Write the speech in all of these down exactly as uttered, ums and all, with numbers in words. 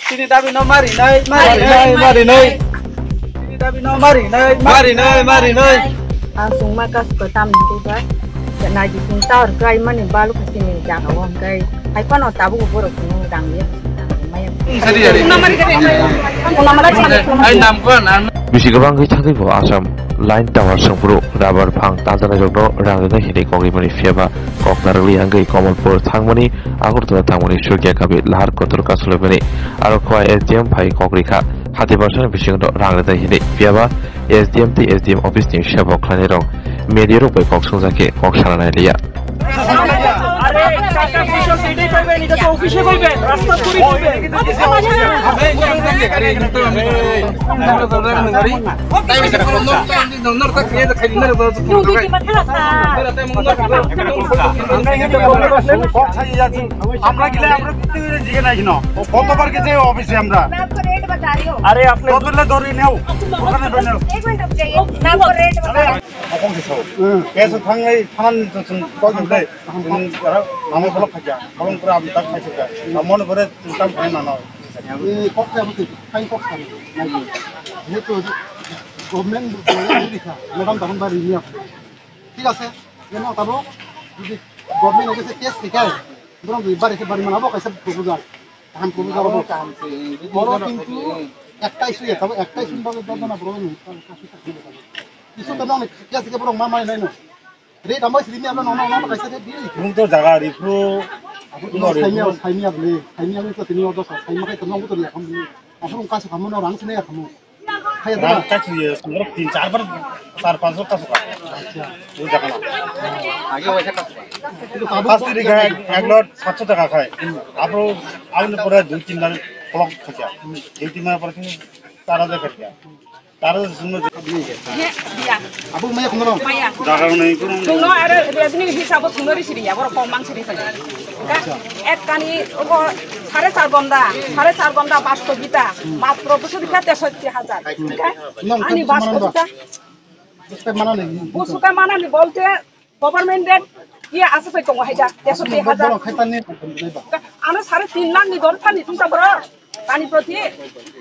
Chini dabi no mari nai, mari nai, mari nai. Chini dabi no mari nai, mari nai, mari nai. Ang chwngma kasu kwtam hwnkhe ba, naidi chwng tower kwlaimani balu kha chini jaga o hwnkhe, hai phano tabuk borok chwngno rang ya, rang ya maya. Bisi kwbang khe thangwi bo Assam line tower songphuru rubber phang tanjaknairokno rang rwnai hinwi kok rimani, phiya ba kok narwkli hangwi Kamalpur thangmani, Agartala thangmani sukya kabi lahar kotor kasulaimani. Aro khwlai S D M phai kok rikha, hati barsani bisingo rang rwnai hinwi, phiya ba S D M tei S D M office ni sebok khlainairok media rok bai kok swngjak khe kok sana nai liya. আরে, টাকা পয়সা সেটাই পাইবেন, এটা তো অফিসে পাইবেন, রাস্তা করে দিবেন। আমরা গেলে আমরা বুঝতে পেরে জিগে নাই কেন? ও কতবার গেছে অফিসে আমরা? আরে, আপনি ধরলে ধরে নেও, ওখানে ধরে নেও। এক মিনিট, আপনি নাম করে রেট বাতাও। Akong kisa. Kesa thangnai thanan to chwng kok hwnle. Chwng aro amo bolok khaja. Bolong pura am tak khaja. Amon gore tam khai mano. Kok kha buti, khai kok kha. Jehetu government bole budi kha. Madam tokon bari niya. Thik ase. Eno tabo jodi government age se case thikai. Borong bari se bari manabo kaisa proposal. Kaham proposal bo. Borok kintu ektai suya, tabo ektai sum babe dodona borok ni. Kisu to nong ni kiya sike borok ma mai nai no. Re damai siri mi abla nong nong nong kaisa de di. Nung to jaga ri phru. Saimi abli, saimi abli to tini odo saimi kai to nong to ya kham ni. Aphuru kaisa kham no rang sine ya kham. Hai da. Rang kaisa ye, sumro tin char bar, char panch bar kaisa. Acha. Nung jaga na. Age waisa kaisa. First tarik ek lot সাতশো টাকা khai. Aphuru aboni pore dui tin bar block khaja. Dui tin bar pore char hajar khaja. Taro sumno. He, ya. Abo maya khumaro. Maya. Daga nei kun. Sumno aro revenue hisabo sumno risi riya, borok kok mang siri pai. Ka, ek kani obo sare char gonda, sare char gonda paanch kilo bita, matro busu bita tesotti hajar. Ka, ani paanch kilo bita. Busu ka manani bolte Government rate iya aswk bai tongo hai da, tesotti hajar. Borok khai tani. Ano sare tin lakh ni dor thani thung ta borok. Tani proti.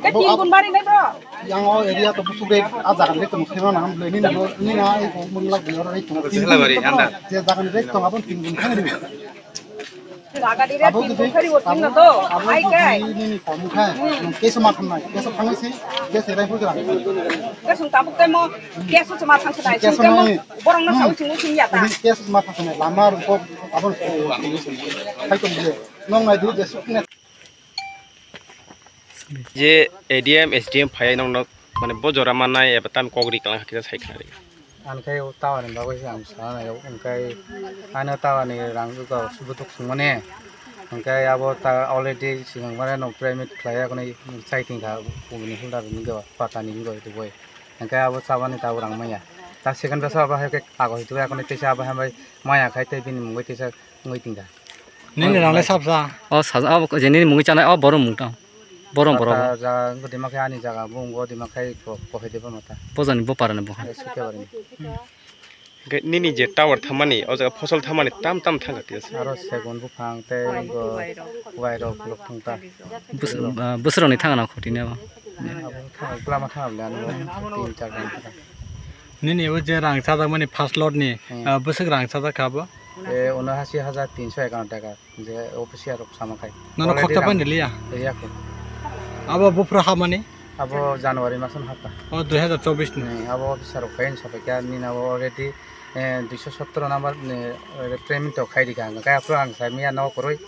Ke tin gun bari nai borok. Yang o area to busu rate a jaga rate tong khema na ham le ni na ni na ai ko mun lak de oro rate tong. Bislabari anda. Je jaga ni rate tong abon tin gun thang ri. Jaga di rate tin gun khari o tin na to. Ai kai. Ni ni kom khai. Keso ma thangnai. Keso thangnai si. Keso rai phu gra. Keso tabuk temo. Keso ma thang khadai. Keso ma. Borok no sawi sini sini ya ta. Kes ma thang khane lama rok abon. Hai tong bile. Nong nai du je sukne. Je A D M, S D M phai nong nok mane bo jora manai eba tam kok ri klang hakhe sai khari. An kai o tower ni bagwi ang sa na yo, ang kai ano tower ni rang ko subutuk sungmane. Ang kai abo ta already sinang mane no permit khlai ya kone sai tin kha, bumini hulda ni go pata ni go tu boy. Hingke abo chabani tabuk rang maya. Ta second besa abo hai khe kago hitu ya kone tesa abo hambai maya khai tei bini mungwi tesa wngwi tingkha. Nini rang le sabsa. O saja abo je nini mungwi chanai o borok mung tang. Borok borok. Ta ja gudima khai ani jaga bo ungo dima khai ko ko hede bo mata. Bojani bo parani bo. Suke barini. Hingke nini je tower thamani o jaga phosol thamani tam tam thangkha tesa. Aro segun buphang tei go wairok lok thangta. Bwswk, ah, bwswk rokni thangna khoti ni abo. Abo thang-, lama thang le ano tin char ghonta. Nini o je rang chajakmani first lot ni, hmm, ah, bwswk rang chajak kha abo? E, unoashi hajar tinso ekanno taka je official rok sama khai. Nono already khoksa rang pani liya? Liya kho. Abo buphuru hapmani? Abo January masan hapkha. O dui hajar chobbish ni? Hmm, abo officer rok khai sapai kha nini abo already, eh, duiso sotoro number ni, eh, payment to khai rikha. Hingke aphuru ang sai miya nogo kwrwi.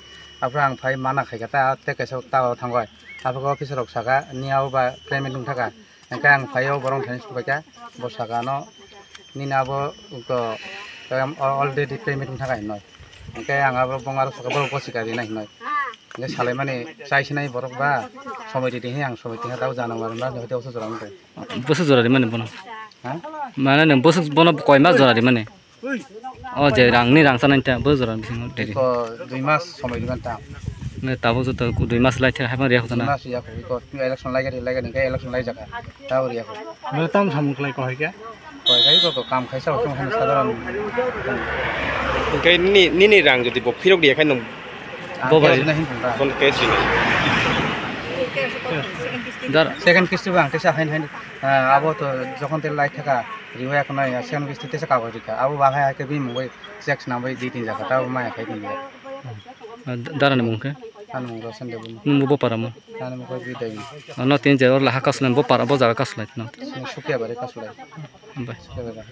Aphuru ang phai mana khaikha ta, tei kaisa ta o thangoi. Aphuru officer rok saka, "Ni abo ba payment wng thaka." Hingke ang phaio borok thani subaikha, bo saka ano, "Nini abo to, em, already payment wng thaka," hinoi. Hingke ang abo bong aro saka borok bo sika rinai hinoi. Hingke salaimani chai sinai borok ba, somoi ridi hi ang somoi tingkha tabo January mas ni hoite oso jora wngkha. Bwswk jora rimani bono? Ha? Mane nwng bwswk bono koi mas jora rimani? O je rangni rang chanai ta, bo jora bisingo deri. Iko dui mas somoi riman ta. Ne tabuk joto dui mas lai thai haiphano riya khotana. Dui mas riya kho, iko election lai gari, lai gari, election lai jaka. Tabuk riya kho. Bo tam samung khlai kho hai khe? Koi khe iko kam khaisa bo chwng hano sadharon. Hingke nini, nini rang jodi bo phirok riya khai nwng. Bo bai. Ang khe sina hin thang ta. Kon khe sina. Dar second kisti bang tesa hain hain, ah, abo to jokhon te lai thaka riwaya kono ya second kisti tesa kagoj rika. Abo bahai hai ke bini mungoi check swnam bai di tin jaka ta maya khai tin jaka. Ah, da-, dara ni mung khe? Ani mung Rosen Devi. Nung bo para mo? Ani mung ko Bidai. Ah, no tin je or la ha kaslai bo para bo jaga kaslai no. Sukya bare kaslai. Bai. Sukya bare.